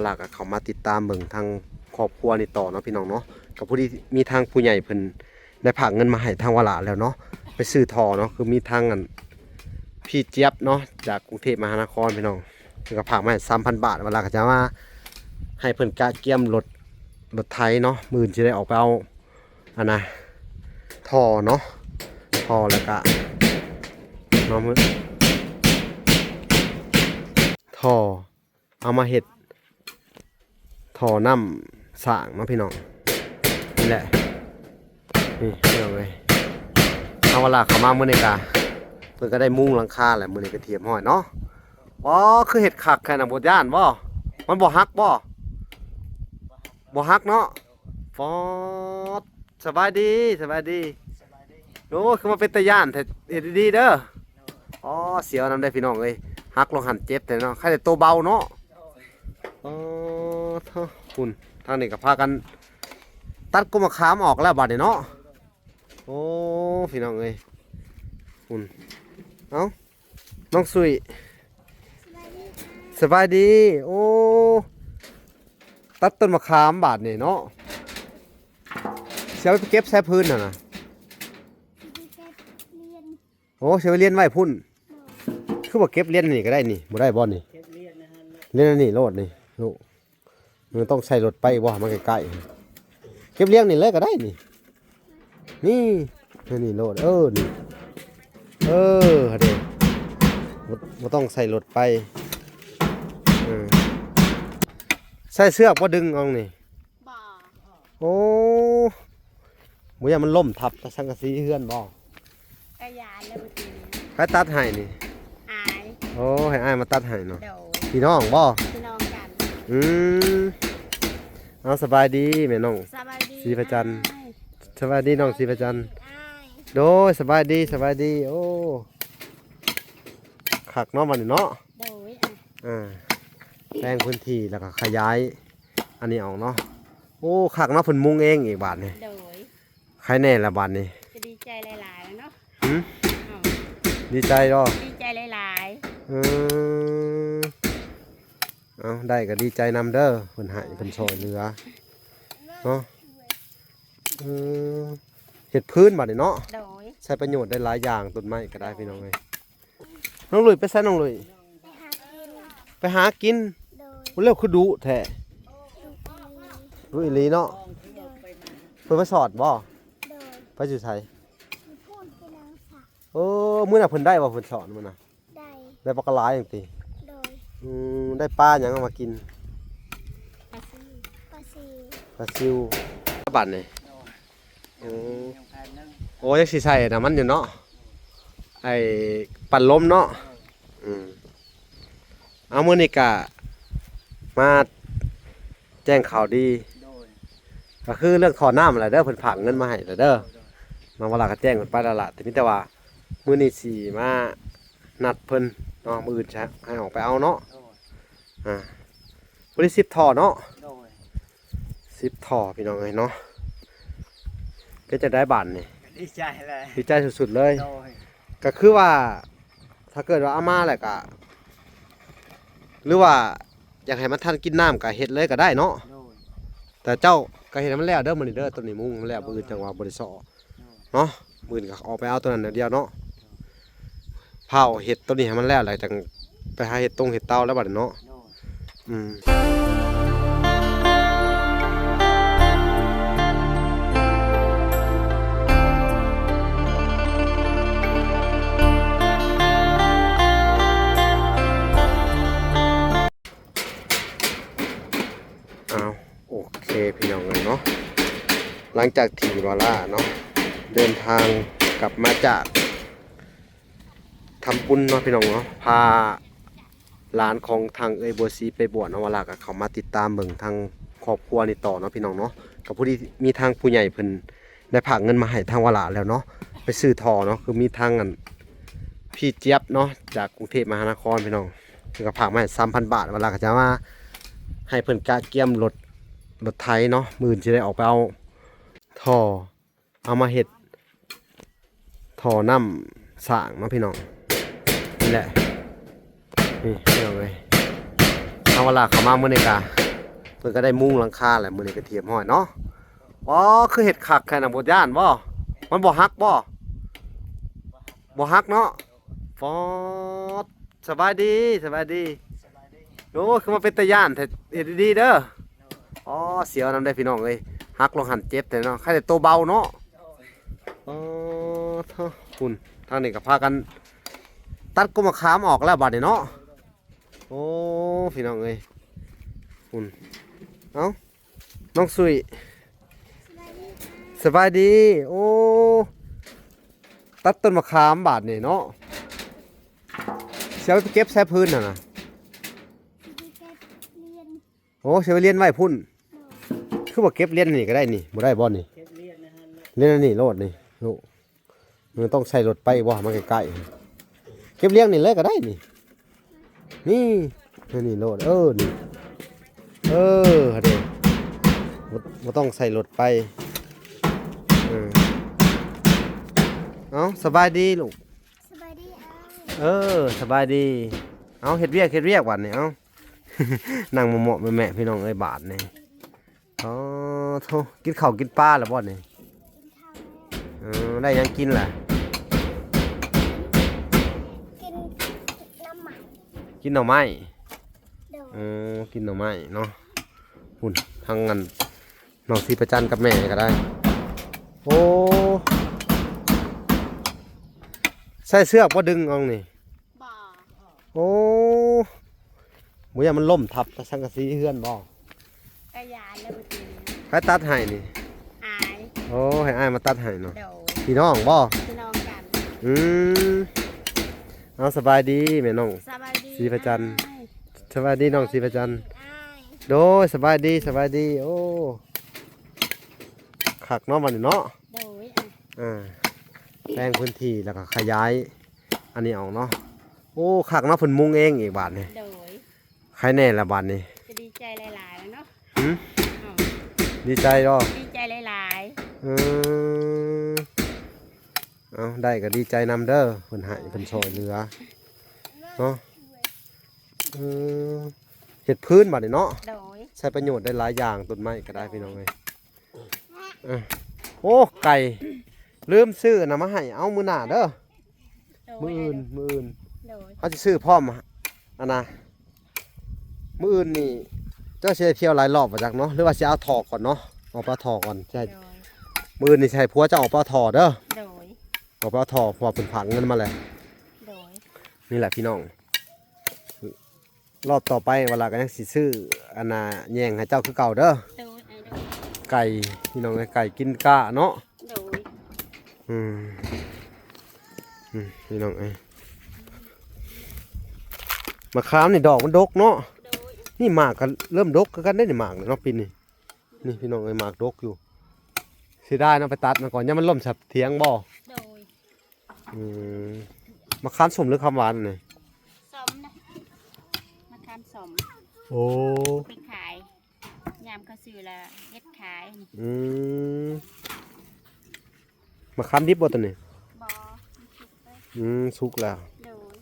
ວາລາກໍເຂົ້າມາຕິດຕາມເບິ່ງທາງຄອບຄົວນີ້ຕໍ່ເນາະພີ່ນ້ອງເນາະ. ກໍພໍດີມີທາງຜູ້ໃຫຍ່ເພິ່ນໄດ້ຝາກເງິນມາໃຫ້ທາງວາລາແລ້ວເນາະ ໄປຊື້ທໍ່ເນາະ. ຄືມີທາງອັນພີ່ຈຽບເນາະ ຈາກກຸງເທບມະຫານະຄອນພີ່ນ້ອງ ເພິ່ນກໍຝາກມາໃຫ້ສາມພັນບາດ. ວາລາກໍຈະມາໃຫ້ເພິ່ນກະກຽມລົດ ລົດໄຖເນາະ ມື້ອື່ນຊິໄດ້ອອກໄປເອົາ ອັນນະ ທໍ່ເນາະ ທໍ່ແລ້ວກະເນາະ ມື້ ທໍ່ ເອົາມາເຮັດທໍ່ນ້ຳສ້າງເນາະພີ່ນ້ອງ. ນີ້ແຫຼະ ນີ້ພີ່ນ້ອງເອີຍ ເຮົາວ່າລາກເຂົ້າມາມື້ນີ້ກະ ເພິ່ນກໍໄດ້ມຸງຫຼັງຄາແລ້ວ ມື້ນີ້ກໍຮຽບຮ້ອຍເນາະ. ອໍ ຄືເຮັດຄັກແທ້ນະ ບໍ່ຢ້ານບໍ່? ມັນບໍ່ຫັກບໍ່? ບໍ່ຫັກເນາະ. ປອດ ສະບາຍດີ ສະບາຍດີ. ໂອ້ ຄືວ່າເປັນຕາຢ້ານແທ້ ເຮັດດີໆເດີ. ອໍ ສຽວນຳເດ້ພີ່ນ້ອງເອີຍ ຫັກລົງຫັ້ນເຈັບແທ້ເນາະ ໃຄແຕ່ໂຕເບົາເນາະ. ອໍ ເຖິ ພຸ້ນ ທາງນີ້ກໍພາກັນຕັດກົກມະຂາມອອກແລ້ວບາດນີ້ເນາະ. ໂອ້ ພີ່ນ້ອງເອີຍ ພຸ້ນ ເອົ້າ ນ້ອງສຸຍ ສະບາຍດີ. ໂອ້ ຕັດຕົ້ນມະຂາມບາດນີ້ເນາະ ຊິເອົາໄປເກັບໃສ່ພື້ນຫັ້ນນະ. ໂອ້ ຊິເອົາໄປລຽນໄວ້ພຸ້ນ. ຄືວ່າເກັບລຽນນີ້ກໍໄດ້ນີ້ ບໍ່ໄດ້ບໍ່ນີ້? ເກັບລຽນອັນນີ້ໂລດນີ້ລູກ ມັນຕ້ອງໃສ່ລົດໄປບໍ່ ມັນໃກ້ໆ ເກັບລຽນນີ້ເລີຍກໍໄດ້ນີ້. ນີ້ ນີ້ໂລດ ເອີ ນີ້ ເອີ ຫັ້ນເດ ບໍ່ ບໍ່ຕ້ອງໃສ່ລົດໄປ. ເອີ ໃສ່ເຊືອກບໍ່ດຶງເອົານີ້? ບໍ່ ໂອ້ ບໍ່ຢ້ານມັນລົ້ມທັບສັງກະສີເຮືອນບໍ່? ກະຢ້ານແລ້ວມື້ກີ້ນີ້ ໃຜຕັດໃຫ້ນີ້? ອ້າຍ ໂອ້ ໃຫ້ອ້າຍມາຕັດໃຫ້ເນາະ. ໂດຍ ພີ່ນ້ອງບໍ່? ພີ່ນ້ອງກັນ. ອືມ ເອົາ ສະບາຍດີແມ່ນ້ອງ ສະບາຍດີ ສີພະຈັນ. ອ້າຍ ສະບາຍດີນ້ອງສີພະຈັນ. ອ້າຍ ໂດຍ ສະບາຍດີ ສະບາຍດີ. ໂອ້ ຄັກເນາະບັດນີ້ເນາະ. ໂດຍ ອ່າ ແບ່ງພື້ນທີ່ແລ້ວກໍຂະຫຍາຍອັນນີ້ອອກເນາະ. ໂອ້ ຄັກເນາະ ເພິ່ນມຸງເອງອີກບາດນີ້. ໂດຍ ໃຄແນ່ລະບາດນີ້ ກໍດີໃຈຫຼາຍໆເນາະ. ຫື ເອົ້າ ດີໃຈບໍ່? ດີໃຈຫຼາຍໆ. ເອີ ເອົາ ໄດ້ກໍດີໃຈນຳເດີ ເພິ່ນໃຫ້ ເພິ່ນຊ່ອຍເຫຼືອເນາະ. ເອີ ເຮັດພື້ນບາດນີ້ເນາະ. ໂດຍ ໃຊ້ປະໂຫຍດໄດ້ຫຼາຍຢ່າງ ຕົ້ນໄມ້ກໍໄດ້ ໂດຍ ພີ່ນ້ອງເອີຍ. ນ້ອງລຸຍໄປໃສນ້ອງລຸຍ? ໄປຫາກິນ ໄປຫາກິນ. ໂດຍ ໂອ້ ແລ້ວຄືດຸແທ້. ດຸອີ່ຫຼີເນາະ. ໂດຍ ເພິ່ນມາສອນບໍ່? ໂດຍ ໄປຢູ່ໃສ? ຢູ່ພຸ້ນ ໄປນຳສະ. ເອີ ມື້ນັ້ນເພິ່ນໄດ້ບໍ່ ເພິ່ນສອນມື້ນັ້ນ? ໄດ້ ໄດ້ປາກະຫຼາຍຫຍັງຕິ? ໂດຍ ອືມ ໄດ້ປາຫຍັງເອົາມາກິນ? ປາຊິວ ປາຊິວ ປາຊິວ. ບາດນີ້ ໂອ້ ໂອ້ ຍັງຊິໃສ່ນ້ຳມັນຢູ່ເນາະ ໄອ້ປັ່ນລົມເນາະ. ອືມ ເອົາ ມື້ນີ້ກະມາແຈ້ງຂ່າວດີ ໂດຍ ກໍຄືເລື່ອງທໍ່ນ້ຳແຫຼະເດີ ເພິ່ນຝາກເງິນມາໃຫ້ແລ້ວເດີ. ໂດຍ ນ້ອງວາລາກໍແຈ້ງເພິ່ນໄປແລ້ວລະ ແຕ່ມີແຕ່ວ່າມື້ນີ້ຊິມານັດເພິ່ນເນາະ ມື້ອື່ນຊິໃຫ້ອອກໄປເອົາເນາະ. ໂດຍ ອ່າ ຜູ້ທີ່ສິບທໍ່ເນາະ. ໂດຍ ສິບທໍ່ພີ່ນ້ອງເອີຍເນາະ. ເປັນຈັ່ງໃດບາດນີ້? ດີໃຈເລີຍ ດີໃຈສຸດໆເລີຍ. ໂດຍ ກໍຄືວ່າຖ້າເກີດວ່າເອົາມາແລ້ວກະ ຫຼືວ່າຢາກໃຫ້ມັນທັນກິນນ້ຳກະເຮັດເລີຍກະໄດ້ເນາະ. ໂດຍ ແຕ່ເຈົ້າກະເຮັດໃຫ້ມັນແລ້ວເດີມື້ນີ້ເດີ ຕົ້ນນີ້ມຸງໃຫ້ມັນແລ້ວ ມື້ອື່ນຈັ່ງວ່າບໍ່ໄດ້ເຊາະ ເນາະ ມື້ອື່ນກໍອອກໄປເອົາຕົວນັ້ນແນວດຽວເນາະ. ພາວເຮັດຕົວນີ້ໃຫ້ມັນແລ້ວ ແລ້ວຈັ່ງໄປຫາເຮັດຕົງເຮັດເຕົາແລ້ວບັດນີ້ເນາະ. ໂດຍ ອືມ ອ້າວ ໂອເຄພີ່ນ້ອງເອີຍເນາະ ຫຼັງຈາກທີ່ວາລາເນາະ ເດີນທາງກັບມາຈາກທຳບຸນເນາະພີ່ນ້ອງເນາະ ພາຫຼານຂອງທາງເອື້ອຍບົວສີໄປບວດເນາະ ວາລາກໍເຂົ້າມາຕິດຕາມເບິ່ງທາງຄອບຄົວນີ້ຕໍ່ເນາະພີ່ນ້ອງເນາະ. ກໍພໍດີມີທາງຜູ້ໃຫຍ່ເພິ່ນ ໄດ້ຝາກເງິນມາໃຫ້ທາງວາລາແລ້ວເນາະ ໄປຊື້ທໍ່ເນາະ. ຄືມີທາງອັນພີ່ຈຽບເນາະ ຈາກກຸງເທບມະຫານະຄອນພີ່ນ້ອງ ເພິ່ນກໍຝາກມາໃຫ້ສາມພັນບາດ ວາລາກໍຈະມາໃຫ້ເພິ່ນກະກຽມລົດ ລົດໄຖເນາະ ມື້ອື່ນຊິໄດ້ອອກໄປເອົາທໍ່ ເອົາມາເຮັດທໍ່ນ້ຳສ້າງເນາະພີ່ນ້ອງ. ນີ້ແຫຼະ ນີ້ພີ່ນ້ອງເອີຍ ເຮົາວ່າລາກເຂົ້າມາມື້ນີ້ກະ ເພິ່ນກໍໄດ້ມຸງຫຼັງຄາແລ້ວ ມື້ນີ້ກໍຮຽບຮ້ອຍເນາະ. ອໍ ຄືເຮັດຄັກແທ້ນະ ບໍ່ຢ້ານບໍ່? ມັນບໍ່ຫັກບໍ່? ບໍ່ຫັກເນາະ. ປອດ ສະບາຍດີ ສະບາຍດີ. ໂອ້ ຄືມາເປັນຕາຢ້ານແທ້ ເຮັດດີໆເດີ. ອໍ ສຽວນຳເດ້ພີ່ນ້ອງເອີຍ ຫັກລົງຫັ້ນເຈັບແທ້ເນາະ. ໃຄແຕ່ໂຕເບົາເນາະ. ອໍ ໂທ້ ພຸ້ນ ທາງນີ້ກໍພາກັນຕັດກົກມະຂາມອອກແລ້ວບາດນີ້ເນາະ. ໂອ້ ພີ່ນ້ອງເອີຍ ພຸ້ນ. ເອົ້າ ນ້ອງສຸຍ ສະບາຍດີ. ໂອ້ ຕັດຕົ້ນມະຂາມບາດນີ້ເນາະ. ຊິເອົາໄປເກັບໃສ່ພື້ນຫັ້ນນະ. ໂອ້ ຊິໄປລຽນໄວ້ພຸ້ນ. ຄືວ່າເກັບລຽນນີ້ກໍໄດ້ນີ້ ບໍ່ໄດ້ບໍ່ນີ້? ເກັບລຽນໃນຫັ້ນແຫຼະ ລຽນອັນນີ້ໂລດນີ້ລູກ. ມັນຕ້ອງໃສ່ລົດໄປບໍ່ ມັນໃກ້ໆ. ເກັບລຽນນີ້ເລີຍກໍໄດ້ນີ້. ນີ້ ນີ້ໂລດ ເອີ ນີ້ ເອີ ຫັ້ນເດ້ ບໍ່ ບໍ່ຕ້ອງໃສ່ລົດໄປ. ເອີ ເອົ້າ ສະບາຍດີລູກ. ສະບາຍດີອ້າຍ. ເອີ ສະບາຍດີ. ເອົ້າ ເຮັດວຽກ ເຮັດວຽກບາດນີ້. ເອົ້າ ນັ່ງເມາະໆແມະໆ ພີ່ນ້ອງເອີຍ ບາດນີ້. ອໍ ໂທ້ ກິນເຂົ້າກິນປາແລ້ວບໍ່ນີ້? ກິນເຂົ້າແລ້ວ. ເອີ ໄດ້ຫຍັງກິນລະ? ກິນໜໍ່ໄມ້. ກິນໜໍ່ໄມ້? ໂດຍ. ອໍ ກິນໜໍ່ໄມ້ເນາະ. ພຸ້ນ ທາງອັນ ນ້ອງສີປະຈັນກັບແມ່ກໍໄດ້. ໂອ້ ໃຊ້ເຊືອກບໍ່ດຶງເອົານີ້? ບໍ່. ໂອ້ ບໍ່ຢ້ານມັນລົ້ມທັບສັງກະສີເຮືອນບໍ່? ກະຢ້ານແລ້ວມື້ກີ້ນີ້. ໃຜຕັດໃຫ້ນີ້? ອ້າຍ. ໂອ້ ໃຫ້ອ້າຍມາຕັດໃຫ້ເນາະ. ໂດຍ. ພີ່ນ້ອງບໍ່? ພີ່ນ້ອງກັນ. ອືມ ເອົາ ສະບາຍດີແມ່ນ້ອງ ສະບາຍດີ ສີພະຈັນ. ອ້າຍ ສະບາຍດີນ້ອງສີພະຈັນ. ອ້າຍ ໂດຍ ສະບາຍດີ ສະບາຍດີ. ໂອ້ ຄັກເນາະບັດນີ້ເນາະ. ໂດຍ. ອ່າ ແບ່ງພື້ນທີ່ແລ້ວກໍຂະຫຍາຍອັນນີ້ອອກເນາະ. ໂອ້ ຄັກເນາະ ເພິ່ນມຸງເອງອີກບາດນີ້. ໂດຍ. ໃຄແນ່ລະບາດນີ້ ກໍດີໃຈຫຼາຍໆແລ້ວເນາະ. ຫື? ເອົ້າ ດີໃຈບໍ່? ດີໃຈຫຼາຍໆ. ເອີ ເອົາ ໄດ້ກໍດີໃຈນຳເດີ ເພິ່ນໃຫ້ ເພິ່ນຊ່ອຍເຫຼືອເນາະ. ເອີ ເຮັດພື້ນບາດນີ້ເນາະ. ໂດຍ. ໃຊ້ປະໂຫຍດໄດ້ຫຼາຍຢ່າງ ຕົ້ນໄມ້ກໍໄດ້ ໂດຍ ພີ່ນ້ອງເອີຍ. ເອີ ໂອ້ ໄກ່ ລືມຊື້ອັນນັ້ນມາໃຫ້ ເອົາມື້ໜ້າເດີ. ໂດຍ. ມື້ອື່ນ ມື້ອື່ນ. ໂດຍ. ເຮົາຊິຊື້ພ້ອມ ອັນນ່າ ມື້ອື່ນນີ້ເຈົ້າຊິໄດ້ທ່ຽວຫຼາຍຮອບບໍ່ຈັກເນາະ ຫຼືວ່າຊິເອົາຖອກກ່ອນເນາະ ອອກໄປເອົາຖອກກ່ອນ. ໃຊ່. ໂດຍ. ມື້ອື່ນນີ້ຊິໃຫ້ຜົວເຈົ້າອອກໄປເອົາຖອກເດີ. ໂດຍ. ອອກໄປເອົາຖອກ ເພາະວ່າເພິ່ນຝາກເງິນມາແລ້ວ. ໂດຍ. ນີ້ແຫຼະພີ່ນ້ອງ ຮອບຕໍ່ໄປວາລາກໍຍັງຊິຊື້ ອັນນ່າ ແຍງໃຫ້ເຈົ້າຄືເກົ່າເດີ. ໂດຍ. ໄກ່ ພີ່ນ້ອງເອີຍ ໄກ່ກິນກ້າເນາະ. ໂດຍ. ອືມ ອືມ ພີ່ນ້ອງເອີຍ ມະຂາມນີ້ດອກມັນດົກເນາະ. ໂດຍ. ນີ້ໝາກກໍເລີ່ມດົກຄືກັນເດ້ນີ້ ໝາກເນາະປີນີ້. ນີ້ພີ່ນ້ອງເອີຍ ໝາກດົກຢູ່ ເສຍດາຍເນາະ ໄປຕັດມາກ່ອນ ຢ້ານມັນລົ້ມໃສ່ຖຽງບໍ່? ໂດຍ. ອືມ ມະຂາມສົ້ມ ຫຼື ຂາມຫວານນີ້? ສົ້ມນະ ມະຂາມສົ້ມ. ໂອ້ ໄປຂາຍ ຍາມເຂົາຊື້ລະເຮັດຂາຍ. ອືມ ມະຂາມດິບບໍ່ຕົວນີ້? ບໍ່ ມັນສຸກແລ້ວ. ອືມ ສຸກແລ້ວ. ໂດຍ.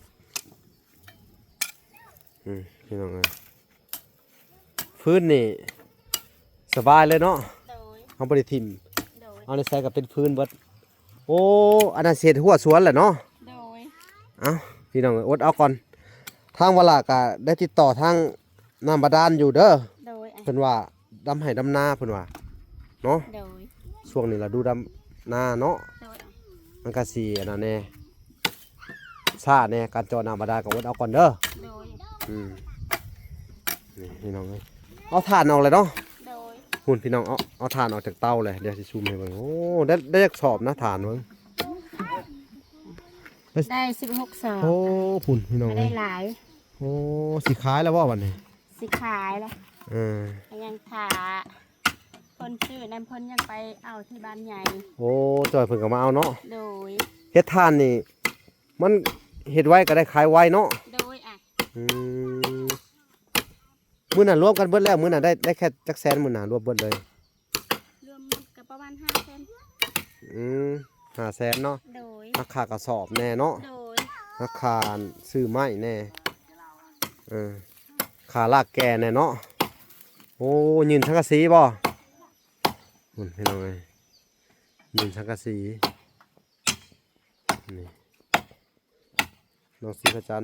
ອືມ ພີ່ນ້ອງເອີຍ ຟືນນີ້ສະບາຍເລີຍເນາະ. ໂດຍ. ເຮົາບໍ່ໄດ້ຖິ້ມ. ໂດຍ. ເອົາໃນໃສ່ກໍເປັນຟືນເບິດ. ໂອ້ ອັນນັ້ນຊິເຮັດຮົ້ວສວນແຫຼະເນາະ. ໂດຍ. ເອົ້າ ພີ່ນ້ອງເອີຍ ອົດເອົາກ່ອນ ທາງວາລາກໍໄດ້ຕິດຕໍ່ທາງ ນ້ຳບາດານຢູ່ເດີ. ໂດຍ. ເພິ່ນວ່າດຳໄຮ່ດຳນາເພິ່ນວ່າເນາະ. ໂດຍ. ຊ່ວງນີ້ລະດູດຳນາເນາະ. ໂດຍ. ມັນກະຊິອັນນັ້ນແດ່ ຊ້າແດ່ ການເຈາະນ້ຳບາດານກໍອົດເອົາກ່ອນເດີ. ໂດຍ. ອືມ ນີ້ພີ່ນ້ອງເອີຍ ເອົາຖ່ານອອກແລ້ວເນາະ. ໂດຍ. ພຸ້ນພີ່ນ້ອງ ເອົາ ເອົາຖ່ານອອກຈາກເຕົາແລ້ວ ດຽວຊິຊູມໃຫ້ເບິ່ງ. ໂອ້ ໄດ້ ໄດ້ຈັກສອບນະ ຖ່ານເບິ່ງ? ໄດ້ສິບຫົກສອບ. ໂອ້ ພຸ້ນພີ່ນ້ອງເອີຍ ໄດ້ຫຼາຍ. ໂອ້ ຊິຂາຍແລ້ວບໍ່ບັດນີ້? ຊິຂາຍແລ້ວ. ເອີ ຍັງຖ້າເພິ່ນຊື້ນຳ ເພິ່ນຍັງໄປເອົາທີ່ບ້ານໃຫຍ່. ໂອ້ ຈ້ອຍເພິ່ນກໍມາເອົາເນາະ. ໂດຍ. ເຮັດຖ່ານນີ້ ມັນເຮັດໄວກໍໄດ້ຂາຍໄວເນາະ. ໂດຍ. ອະ ອືມ ມື້ນັ້ນລວມກັນເບິດແລ້ວ ມື້ນັ້ນໄດ້ ໄດ້ແຄ່ຈັກແສນ? ມື້ນັ້ນລວມເບິດເລີຍ ລວມໝົດກໍປະມານຫ້າແສນ. ອືມ ຫ້າແສນເນາະ. ໂດຍ. ຮັກຄ່າກະສອບແດ່ເນາະ. ໂດຍ. ຮັກຄ່າຊື້ໄມ້ແດ່ ເອີ ຄ່າລາກແກ່ແດ່ເນາະ. ໂອ້ ຍື່ນສັງກະສີບໍ່? ພຸ້ນ ພີ່ນ້ອງເອີຍ ຍື່ນສັງກະສີ ນີ້ ນ້ອງສີພະຈັນ.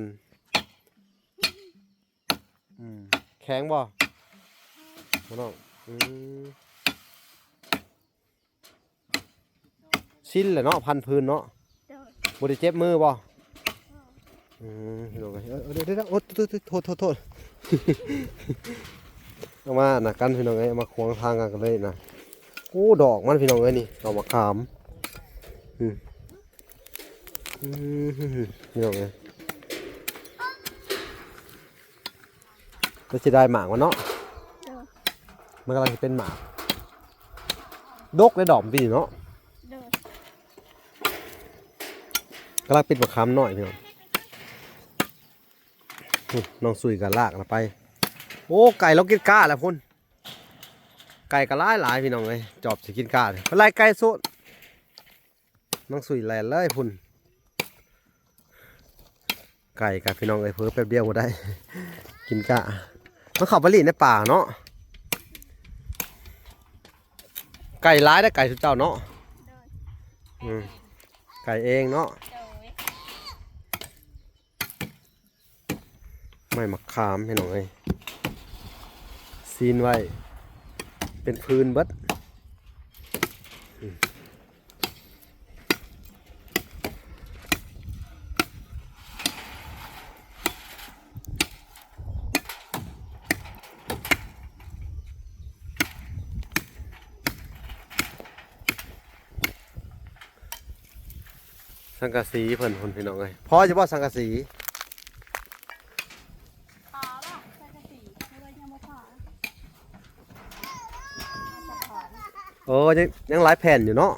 ອືມ ແຂງບໍ່ ນ້ອງ? ອືມ ຊິນແຫຼະເນາະ ພັນພື້ນເນາະ. ໂດຍ ບໍ່ໄດ້ເຈັບມືບໍ່? ອືມ ພີ່ນ້ອງເອີຍ ເອີ ເອີ ດຽວໆ ໂອ້ ໂທດ ໂທດ ໂທດ ເອົາມານະກັນ ພີ່ນ້ອງເອີຍ ເອົາມາຂວາງທາງກັນເລີຍນະ. ໂອ້ ດອກມັນ ພີ່ນ້ອງເອີຍ ນີ້ ດອກມະຂາມ. ອືມ ອືມ ພີ່ນ້ອງເອີຍ ກໍເສຍດາຍໝາກມັນເນາະ. ໂດຍ ມັນກຳລັງຊິເປັນໝາກ ດົກໄດ້ດອກປີນີ້ເນາະ. ໂດຍ ກຳລັງເປັນໝາກຂາມນ້ອຍ ພີ່ນ້ອງ. ພຸ້ນ ນ້ອງສຸຍກໍລາກລະໄປ. ໂອ້ ໄກ່ລາວກິນກ້າແລ້ວພຸ້ນ ໄກ່ກໍຫຼາຍໆ ພີ່ນ້ອງເອີຍ ຈອບຊິກິນກ້າເລີຍ ໄລ່ໄກ່ໂຊດ. ນ້ອງສຸຍແລ່ນເລີຍພຸ້ນ ໄກ່ກະ ພີ່ນ້ອງເອີຍ ເຜີແປັບດຽວບໍ່ໄດ້ ກິນກ້າ. ມັນເຂົ້າໄປຫຼິ້ນໃນປ່າເນາະ. ໄກ່ຫຼາຍເດ້ ໄກ່ຊຸມເຈົ້າເນາະ. ໂດຍ ອືມ ໄກ່ເອງເນາະ. ໂດຍ ໄມ້ໝາກຂາມ ພີ່ນ້ອງເອີຍ ຊີ້ນໄວ້ເປັນຟືນເບິດ. ສັງກະສີເພິ່ນພຸ້ນ ພີ່ນ້ອງເອີຍ ພໍຢູ່ບໍ່ສັງກະສີ? ພໍບໍ່ສັງກະສີ ຫຼືວ່າຍັງບໍ່ພໍ? ໂອ້ ຍັງ ຍັງຫຼາຍແຜ່ນຢູ່ເນາະ.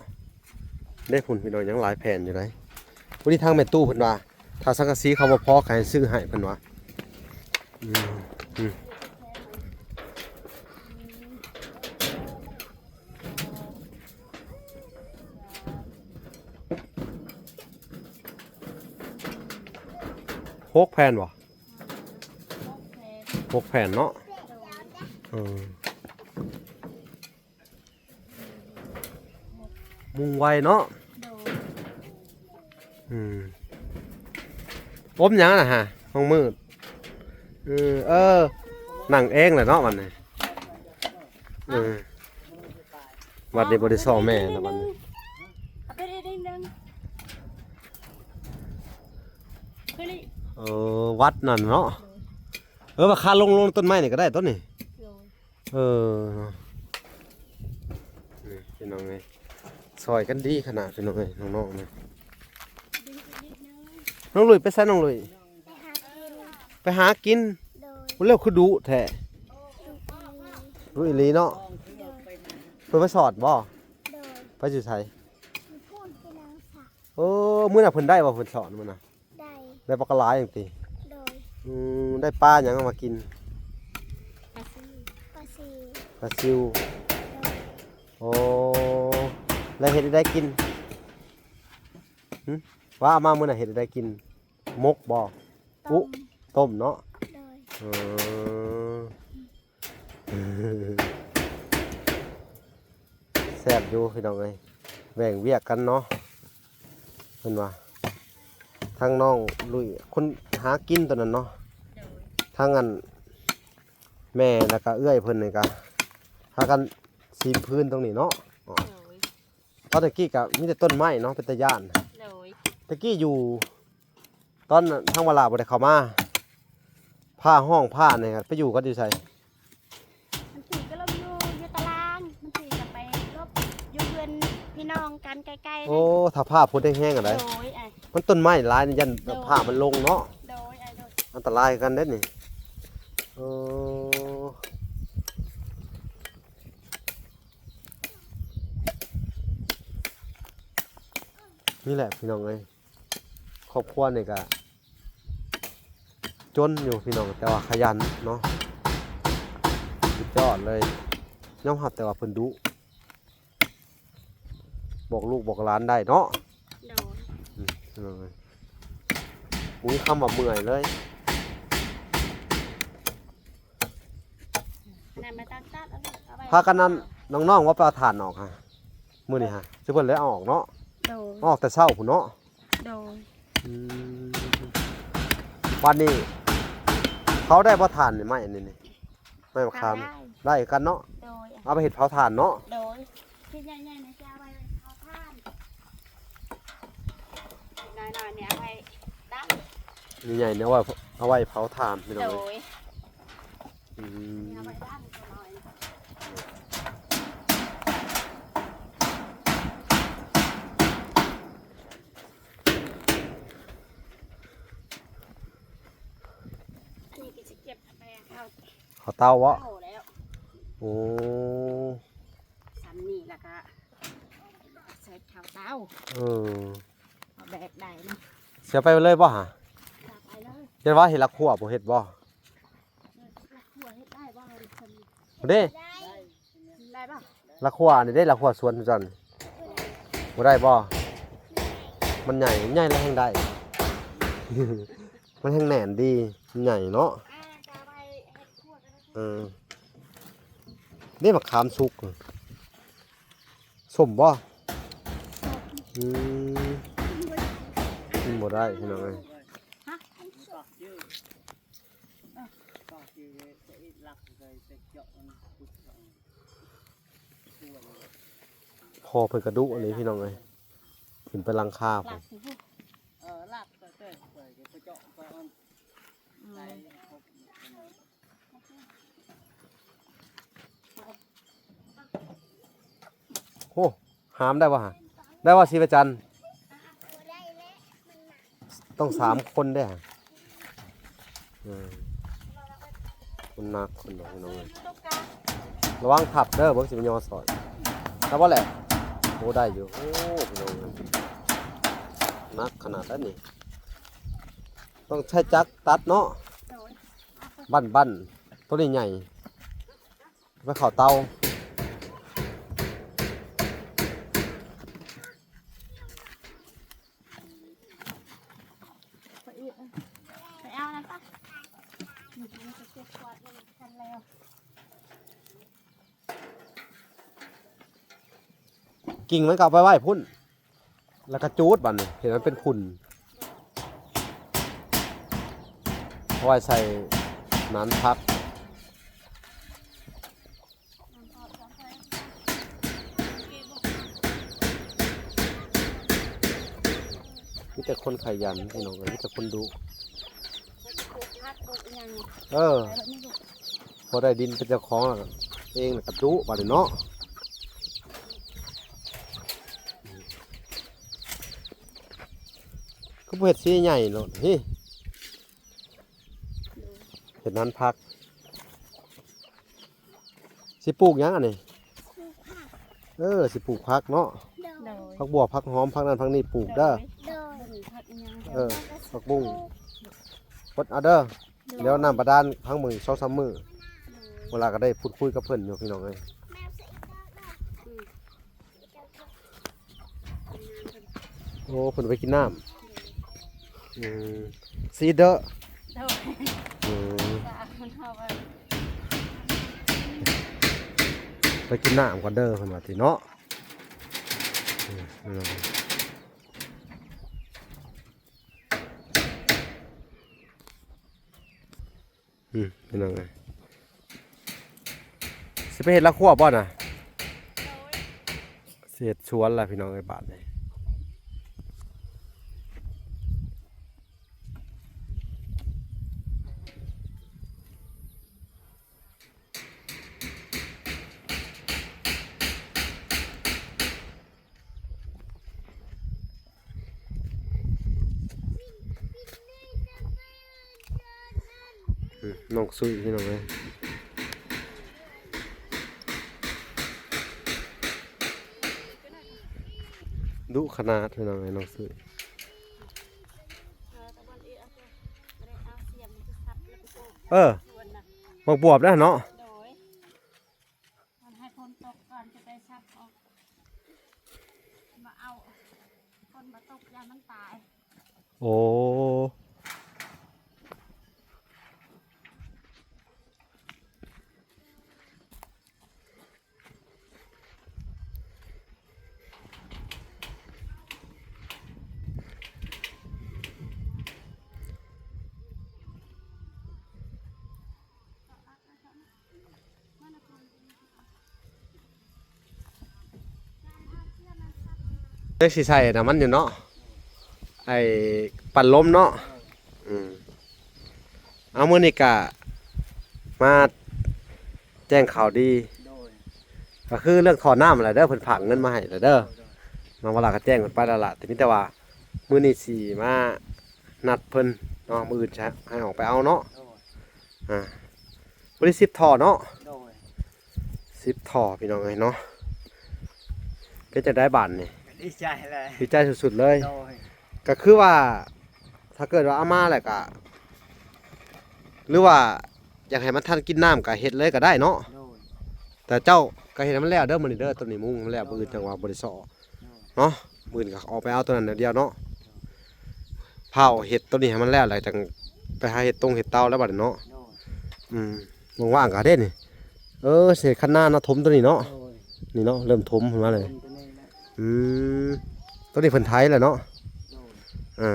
ເດ້ພຸ້ນ ພີ່ນ້ອງ ຍັງຫຼາຍແຜ່ນຢູ່ໃດ໋. ຜູ້ນີ້ທາງແມ່ຕູ້ເພິ່ນວ່າ ຖ້າສັງກະສີເຂົາບໍ່ພໍ ໃຫ້ຊື້ໃຫ້ເພິ່ນວ່າ. ອືມ ອືມ ຫົກແຜ່ນບໍ່? ຫົກແຜ່ນເນາະ. ເອີ ມຸງໄວເນາະ. ໂດຍ ອືມ ອົບຫຍັງນະຫະ ຫ້ອງມືດ. ເອີ ເອີ ນັ່ງເອງແຫຼະເນາະບັດນີ້. ເອີ ບັດນີ້ບໍ່ໄດ້ຊໍແມ່ແລ້ວບັດນີ້. ເອີ ວັດນັ້ນເນາະ. ເອີ ວ່າຄາລົງ ລົງຕົ້ນໄມ້ນີ້ກໍໄດ້ຕົ້ນນີ້. ໂດຍ ເອີ ນີ້ພີ່ນ້ອງເອີຍ ຊ່ອຍກັນດີຂະໜາດ ພີ່ນ້ອງເອີຍ ນ້ອງໆ ນີ້. ນ້ອງລຸຍໄປໃສ ນ້ອງລຸຍ? ໄປຫາກິນ. ໂດຍ ບໍ່ແລ້ວຄືດຸແທ້. ດຸອີ່ຫຼີເນາະ. ໂດຍ ເພິ່ນມາສອດບໍ່? ໂດຍ ໄປຢູ່ໃສ? ຢູ່ພຸ້ນ ໄປນາງສະ. ໂອ້ ມື້ນັ້ນເພິ່ນໄດ້ບໍ່? ເພິ່ນສອດມື້ນັ້ນ ໄດ້ ໄດ້ປາກະຫຼາຍຈັ່ງຕິ? ໂດຍ ອືມ ໄດ້ປາຫຍັງເອົາມາກິນ? ປາຊິວ ປາຊິວ ປາຊິວ. ໂດຍ ໂອ້ ແລ້ວເຮັດແນວໃດກິນ? ຫຶ ວ່າເອົາມາມື້ນັ້ນເຮັດແນວໃດກິນ? ໝົກບໍ່? ອຸ ຕົ້ມເນາະ. ໂດຍ ເອີ ແຊບຢູ່ພີ່ນ້ອງເອີຍ ແບ່ງວຽກກັນເນາະ ເພິ່ນວ່າ. ທັງນ້ອງລຸຍຄົນຫາກິນຕົວນັ້ນເນາະ. ໂດຍ ທັງອັນແມ່ ແລ້ວກະເອື້ອຍເພິ່ນນີ້ກະພາກັນຊີມພື້ນຕົງນີ້ເນາະ. ໂດຍ ຕອນຕະກີ້ກະມີແຕ່ຕົ້ນໄມ້ເນາະ ເປັນຕາຢ້ານ. ໂດຍ ຕະກີ້ຢູ່ ຕອນທາງວາລາບໍ່ໄດ້ເຂົ້າມາ ພາຫ້ອງພານີ້ໄປຢູ່ກັນຢູ່ໃສ? ມັນຕີກໍລົມຢູ່ ຢູ່ຕາລາງ ມັນຕີກໍໄປຫຼົບຢູ່ເຮືອນພີ່ນ້ອງກັນໃກ້ໆ. ໂອ້ ຖ້າພາພຸ້ນແຮງໆ ອັນໃດ? ໂດຍ ອ້າຍ ມັນຕົ້ນໄມ້ຫຼາຍ ຢ້ານ ໂດຍ ພາມັນລົງເນາະ. ໂດຍ ອ້າຍ ໂດຍ ອັນຕະລາຍຄືກັນເດ້ນີ້. ໂອ້ ນີ້ແຫຼະພີ່ນ້ອງເອີຍ ຄອບຄົວນີ້ກະຈົນຢູ່ພີ່ນ້ອງ ແຕ່ວ່າຂະຫຍັນເນາະ ສຸດຍອດເລີຍ. ຍອມຮັບແຕ່ວ່າເພິ່ນດຸ ບອກລູກບອກຫຼານໄດ້ເນາະ. ໂດຍ ອືມ ບໍ່ມີຄຳວ່າເມື່ອຍເລີຍ. ອັນນັ້ນມາຕັກຕ ພາກັນນັ້ນ ນ້ອງໆ ວ່າໄປເອົາຖ່ານອອກຫາ ມື້ນີ້ຫາ ຊິເພິ່ນໄດ້ເອົາອອກເນາະ. ໂດຍ ເອົາອອກແຕ່ເຊົ້າພຸ້ນເນາະ. ໂດຍ ອືມ ບາດນີ້ເຜົາໄດ້ບໍ່ຖ່ານນີ້ ໄມ້ອັນນີ້ນີ້ ໄມ້ມະຂາມ ໄດ້ ໄດ້ຄືກັນເນາະ. ໂດຍ ເອົາໄປເຮັດເຜົາຖ່ານເນາະ. ໂດຍ ທີ່ໃຫຍ່ໆ ນີ້ຈະເອົາໄວ້ເຜົາຖ່ານ ນ້ອຍໆ ນີ້ເອົາໄວ້ດັງ ໃຫຍ່ໆ ນີ້ເອົາໄວ້ ເອົາໄວ້ເຜົາຖ່ານ ພີ່ນ້ອງເອີຍ. ໂດຍ ອືມ ອັນນີ້ກໍຊິເກັບໄປເອົາ ເຂົ້າເຕົາບໍ່? ເອົາແລ້ວ ໂອ້ ສ່ຳນີ້ແລ້ວກໍ ໃສ່ເຂົ້າເຕົາ. ເອີ ເອົາແບກໄດ້ເນາະ. ເສຍໄປເລີຍບໍ່ຫາ? ເອົາໄປເລີຍ. ເຮັດວ່າເຮັດລະຄົວບໍ່ເຮັດບໍ່? ເອີ ລະຄົວເຮັດໄດ້ບໍ່? ເດ້ ໄດ້ ໄດ້ບໍ່? ລະຄົວນີ້ເດ້ ລະຄົວສວນເຈົ້ານີ້ ບໍ່ໄດ້ບໍ່? ມັນໃຫຍ່ ໃຫຍ່ແລ້ວແຮ່ງໄດ້ ມັນແຮ່ງແໜ້ນດີ ມັນໃຫຍ່ເນາະ. ເອີ ນີ້ໝາກຂາມສຸກ ສົ້ມບໍ່? ອືມ ກິນບໍ່ໄດ້ພີ່ນ້ອງເອີຍ. ພໍ່ເພິ່ນກະດຸອີ່ຫຼີພີ່ນ້ອງເອີຍ ຂຶ້ນໄປຫຼັງຄາພຸ້ນ. ໂອ້ ຫາມໄດ້ບໍ່ຫະ? ໄດ້ບໍ່ ສີປະຈັນ? ຕ້ອງສາມຄົນເດ້ຫະ. ເອີ ມັນໜັກຄົນດອກພີ່ນ້ອງເອີຍ. ລະວັງທັບເດີ ເບິ່ງຊິໄປຍໍຊ່ອຍ. ໄດ້ບໍ່ແຫຼະ? ໂອ້ ໄດ້ຢູ່. ໂອ້ ພີ່ນ້ອງເອີຍ ໜັກຂະໜາດໃດນີ້. ຕ້ອງໃຊ້ຈັກຕັດເນາະ. ບັ້ນໆ ໂຕນີ້ໃຫຍ່ ໄປເຂົ້າເຕົາ. ໄປເອົານັ້ນປະ ກິ່ງມັນກໍເອົາໄປໄວ້ພຸ້ນ. ແລ້ວກະຈູດບາດນີ້ ເຮັດໃຫ້ມັນເປັນຂຸ່ນ ເອົາໄວ້ໃສ່ໜານຜັກ. ມີແຕ່ຄົນຂະຫຍັນພີ່ນ້ອງເອີຍ ມີແຕ່ຄົນດຸ. ເອີ ພໍໄດ້ດິນເປັນເຈົ້າຂອງແລ້ວ ເອງແລ້ວກະດຸບາດນີ້ເນາະ. ຄືບໍ່ເຮັດສີໃຫຍ່ໂລດ ເຮີ້ຍ ເຮັດນານຜັກ. ຊິປູກຫຍັງອັນນີ້? ປູກຜັກ. ເອີ ຊິປູກຜັກເນາະ. ໂດຍ ຜັກບວບ ຜັກຫອມ ຜັກນັ້ນຜັກນີ້ປູກເດີ. ໂດຍ ຜັກຫຍັງ? ເອີ ຜັກບຸ້ງ ອົດເອົາເດີ. ໂດຍ ດຽວນ້ຳບາດານພັງມື້ສອງສາມມື້. ໂດຍ ເວລາກໍໄດ້ພູດຄຸຍກັບເພິ່ນຢູ່ພີ່ນ້ອງເອີຍ. ອືມ ໂອ້ ເພິ່ນໄປກິນນ້ຳ. ອືມ ຊີເດີ ໂດຍ ອືມ ໄປກິນນ້ຳກ່ອນເດີ ເພິ່ນວ່າຕິເນາະ. ອືມ ອືມ ພີ່ນ້ອງເອີຍ ຊິໄປເຮັດລະຄົວບໍ່ນະ? ໂດຍ ຊິເຮັດສວນລະພີ່ນ້ອງເອີຍ ບາດນີ້. ອືມ ນ້ອງສຸ້ຍ ພີ່ນ້ອງເອີຍ ດຸຂະໜາດ ພີ່ນ້ອງເອີຍ ນ້ອງສຸ້ຍ. ເອີ ໝາກບວບນະເນາະ. ໂດຍ ມັນໃຫ້ຝົນຕົກກ່ອນຈະໄປສັບອອກ ມາເອົາ ຝົນບໍ່ຕົກຢ້ານມັນຕາຍ. ໂອ້ ໂ ຍັງຊິໃສ່ອັນນັ້ນມັນຢູ່ເນາະ ໄອ້ປັນລົມເນາະ. ອືມ ເອົາ ມື້ນີ້ກະມາແຈ້ງຂ່າວດີ ໂດຍ ກະຄືເລື່ອງທໍ່ນ້ຳແຫຼະເດີ ເພິ່ນຝາກເງິນມາໃຫ້ແຫຼະເດີ. ໂດຍ ນ້ອງວາລາກະແຈ້ງເພິ່ນໄປແລ້ວລະ ແຕ່ມີແຕ່ວ່າມື້ນີ້ຊິມານັດເພິ່ນເນາະ ມື້ອື່ນຈະໃຫ້ອອກໄປເອົາເນາະ. ໂດຍ ອ່າ ຜູ້ທີ່ສິບທໍ່ເນາະ. ໂດຍ ສິບທໍ່ ພີ່ນ້ອງເອີຍເນາະ. ເປັນຈັ່ງໃດບາດນີ້? ດີໃຈແຫຼະ ດີໃຈສຸດໆເລີຍ. ໂດຍ ກະຄືວ່າ ຖ້າເກີດວ່າເອົາມາແລ້ວກະ ຫຼືວ່າຢາກໃຫ້ມັນທັນກິນນ້ຳກະເຮັດເລີຍກະໄດ້ເນາະ. ໂດຍ ແຕ່ເຈົ້າກະເຮັດໃຫ້ມັນແລ້ວເດີມື້ນີ້ເດີ ໂຕນີ້ມຸງໃຫ້ມັນແລ້ວ ໂດຍ ມື້ອື່ນຈັ່ງວ່າບໍ່ໄດ້ເຊາະ ໂດຍ ເນາະ. ມື້ອື່ນກະອອກໄປເອົາໂຕນັ້ນແນວດຽວເນາະ. ໂດຍ ພ້າວເຮັດໂຕນີ້ໃຫ້ມັນແລ້ວ ແລ້ວຈັ່ງໄປຫາເຮັດຕົງເຮັດເຕົາແລ້ວບາດນີ້ເນາະ. ໂດຍ ອືມ ວ່າງໆກະເດ້ນີ້ ເອີ ຊິເຮັດຄັນນາເນາະ ຖົມໂຕນີ້ເນາະ. ໂດຍ ນີ້ເນາະ ເລີ່ມຖົມຂຶ້ນມາເລີຍ. ຖົມໂຕນີ້ແຫຼະ. ອືມ ໂຕນີ້ເພິ່ນໄຖແລ້ວເນາະ. ໂດຍ ອ່າ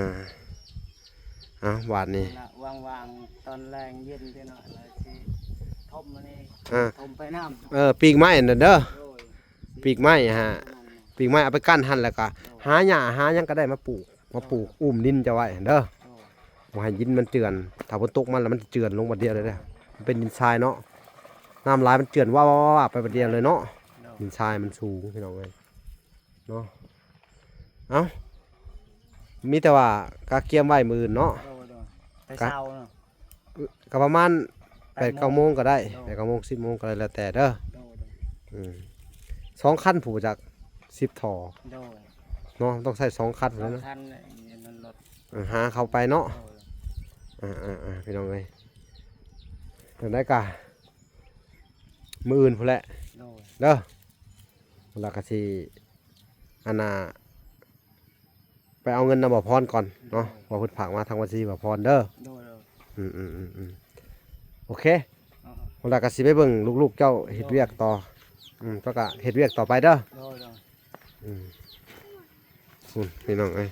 ເອົາບາດນີ້ ລະວ່າງໆຕອນແລງເຢັນເດເນາະ ລະຊິຖົມອັນນີ້ ອ່າ ຖົມໄປນ້ຳ. ເອີ ປີກໄມ້ຫັ້ນເດີ. ໂດຍ ປີກໄມ້ຫາ ປີກໄມ້ເອົາໄປກັ້ນຫັ້ນ ແລ້ວກະ ໂດຍ ຫາຫຍ້າຫາຫຍັງກະໄດ້ມາປູກ ມາປູກ ໂດຍ ອຸ້ມດິນເຈົ້າໄວ້ຫັ້ນເດີ. ໂດຍ ບໍ່ໃຫ້ດິນມັນເຈື່ອນ ຖ້າຝົນຕົກມາແລ້ວມັນຈະເຈື່ອນລົງບາດດຽວເລີຍເດີ. ມັນເປັນດິນຊາຍເນາະ ນ້ຳຫຼາຍມັນເຈື່ອນວາບໆໄປບາດດຽວເລີຍເນາະ. ໂດຍ ດິນຊາຍມັນສູງ ພີ່ນ້ອງເອີຍເນາະ. ເອົ້າ ມີແຕ່ວ່າກະກຽມໄວ້ມື້ອື່ນເນາະ. ໂດຍໆ ແຕ່ເຊົ້າເນາະ ກະປະມານແປດ ແປດ ເກົ້າໂມງກະໄດ້. ໂດຍ ແປດ ເກົ້າໂມງ ສິບໂມງກະໄດ້ ແລ້ວແຕ່ເດີ. ໂດຍໆ ອືມ ສອງຄັນຜູ້ຈັກ ສິບທໍ່. ໂດຍ ເນາະ ຕ້ອງໃຊ້ສອງຄັນພຸ້ນແຫຼະເນາະ. ສອງຄັນແຫຼະ ມັນລົດ ເອີ ຫາເຂົ້າໄປເນາະ. ໂດຍ ອ່າໆໆ ພີ່ນ້ອງເອີຍ ຈັ່ງໃດກະມື້ອື່ນພຸ້ນແຫຼະ. ໂດຍ ເດີ ແລ້ວກະຊິ ອັນນ່າ ໄປເອົາເງິນນຳບ່າວພອນກ່ອນເນາະ. ໂດຍ ເພາະເພິ່ນຝາກມາທາງບັນຊີບ່າວພອນເດີ. ໂດຍໆ ອືມໆໆໆ ໂອເຄ. ອໍ ແລ້ວກະຊິໄປເບິ່ງລູກໆເຈົ້າເຮັດວຽກຕໍ່. ໂດຍ ອືມ ເຈົ້າກະເຮັດວຽກຕໍ່ໄປເດີ. ໂດຍໆ ອືມ ພຸ້ນ ພີ່ນ້ອງເອີຍ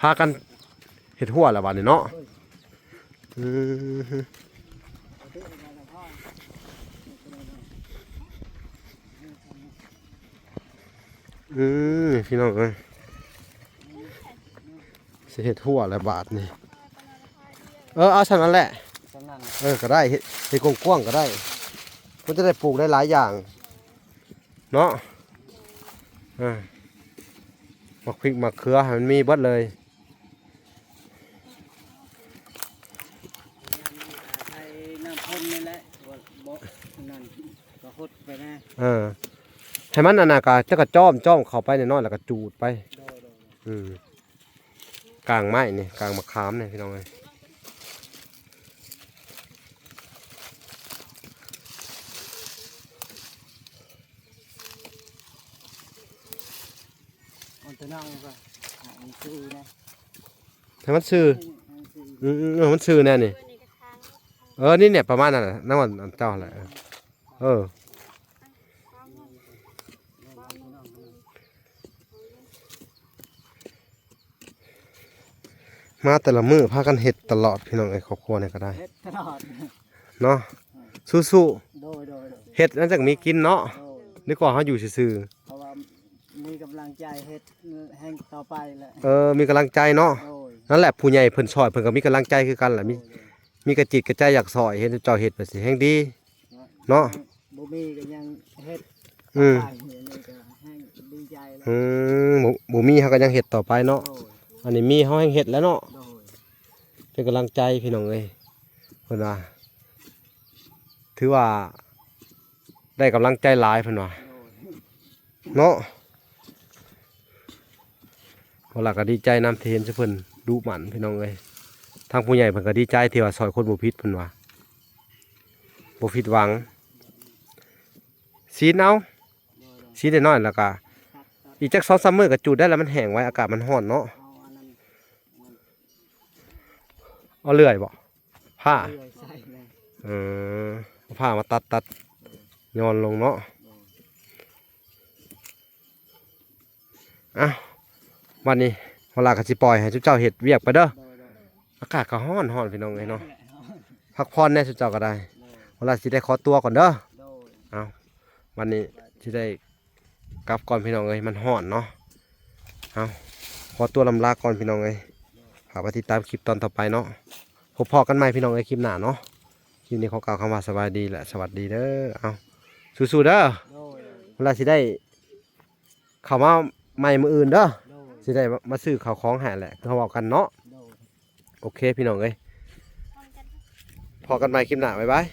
ພາກັນເຮັດຮົ້ວແລ້ວບາດນີ້ເນາະ. ອືມ ອືມ ພີ່ນ້ອງເອີຍ ຊິເຮັດຮົ້ວແລ້ວບາດນີ້. ເອີ ເອົາສ່ຳນັ້ນແຫຼະ ສ່ຳນັ້ນ ເອີ ກະໄດ້ ເຮັດ ເຮັດກວ້າງໆກະໄດ້ ມັນຈະໄດ້ປູກໄດ້ຫຼາຍຢ່າງເນາະ. ເອີ ໝາກພິກໝາກເຂືອໃຫ້ມັນມີເບິດເລີຍ. ໃສ່ນ້ຳພົ່ນນີ້ແຫຼະ ບໍ່ ບໍ່ນັ້ນກະຫົດໄປນະ. ເອີ ໃຫ້ມັນອັນນັ້ນກະ ເຈົ້າກະຈ້ອມ ຈ້ອມເຂົ້າໄປໜ້ອຍໆ ແລ້ວກະຈູດໄປ. ໂດຍໆ ອືມ ກາງໄມ້ນີ້ ກາງໝາກຂາມນີ້ ພີ່ນ້ອງເອີຍ. ມັນຈະນັ່ງກະ ໃຫ້ມັນຊື່ນະ ໃຫ້ມັນຊື່. ອືມໆ ໃຫ້ມັນຊື່ແນ່ນີ້. ເອີ ນີ້ແຫຼະ ປະມານນັ້ນແຫຼະ ນຳອັນເຈົ້າຫັ້ນແຫຼະ. ເອີ ມາແຕ່ລະມື້ພາກັນເຮັດຕະຫຼອດ ພີ່ນ້ອງເອີຍ ຄອບຄົວນີ້ກະໄດ້ ເຮັດຕະຫຼອດເນາະ. ສູ້ໆ ໂດຍໆ ເຮັດມັນຈັ່ງມີກິນເນາະ. ໂດຍ ດີກວ່າເຮົາຢູ່ຊື່ໆ ເພາະວ່າມີກຳລັງໃຈເຮັດແຮ່ງຕໍ່ໄປແຫຼະ. ເອີ ມີກຳລັງໃຈເນາະ. ໂດຍ ນັ້ນແຫຼະ ຜູ້ໃຫຍ່ເພິ່ນຊ່ອຍເພິ່ນກະມີກຳລັງໃຈຄືກັນແຫຼະ ມີ ໂດຍໆ ມີກະຈິດກະໃຈຢາກຊ່ອຍ ເຫັນເຈົ້າເຮັດແບບຊີ້ແຮ່ງດີເນາະ. ບໍ່ມີກະຍັງເຮັດ. ອືມ ໄປນີ້ກະແຮ່ງດີໃຈແລ້ວ. ອືມ ບໍ່ ບໍ່ມີເຮົາກະຍັງເຮັດຕໍ່ໄປເນາະ. ໂດຍ ອັນນີ້ມີເຮົາແຮ່ງເຮັດແລ້ວເນາະ. ໂດຍ ເປັນກຳລັງໃຈພີ່ນ້ອງເອີຍ ເພິ່ນວ່າ ຖືວ່າໄດ້ກຳລັງໃຈຫຼາຍເພິ່ນວ່າ. ໂດຍ ເນາະ ເຮົາລະກະດີໃຈນຳທີ່ເຫັນຊຸມເພິ່ນດຸໝັ່ນ ພີ່ນ້ອງເອີຍ. ທາງຜູ້ໃຫຍ່ເພິ່ນກະດີໃຈທີ່ວ່າຊ່ອຍຄົນບໍ່ຜິດ ເພິ່ນວ່າ ບໍ່ຜິດຫວັງ. ສີນເອົາ ສີນໜ້ອຍໆ ແລ້ວກະອີກຈັກສອງສາມມື້ກະຈູດໄດ້ລະ ມັນແຫ້ງໄວ ອາກາດມັນຮ້ອນເນາະ. ເອົາເລື່ອຍບໍ່? ພ້າ ເອີ ເອົາພ້າມາຕັດໆ ຍ້ອນລົງເນາະ. ເອົ້າ ບາດນີ້ ເວລາກະຊິປ່ອຍໃຫ້ຊຸມເຈົ້າເຮັດວຽກໄປເດີ. ອາກາດກະຮ້ອນໆ ພີ່ນ້ອງເອີຍເນາະ. ພັກຜ່ອນແດ່ຊຸມເຈົ້າກະໄດ້. ເວລາຊິໄດ້ຂໍຕົວກ່ອນເດີ. ເອົ້າ ບາດນີ້ຊິໄດ້ ກັບກ່ອນພີ່ນ້ອງເອີຍ ມັນຮ້ອນເນາະ. ເອົາ ຂໍຕົວລຳລາກ່ອນພີ່ນ້ອງເອີຍ ຝາກໄວ້ຕິດຕາມຄລິບຕອນຕໍ່ໄປເນາະ ພົບພໍ້ກັນໃໝ່ພີ່ນ້ອງເອີຍ ຄລິບໜ້າເນາະ ຄລິບນີ້ຂໍກ່າວຄຳວ່າສະບາຍດີ ແລະ ສະຫວັດດີເດີ ເອົາ ສູ້ໆເດີ ໂດຍ ເວລາຊິໄດ້ເຂົ້າມາໃໝ່ມື້ອື່ນເດີ ໂດຍ ຊິໄດ້ມາຊື້ເຂົ້າຂອງໃຫ້ແຫຼະ ຄືເຮົາເວົ້າກັນເນາະ ໂດຍ ໂອເຄພີ່ນ້ອງເອີຍ ພໍ້ກັນໃໝ່ຄລິບໜ້າ ບາຍບາຍ.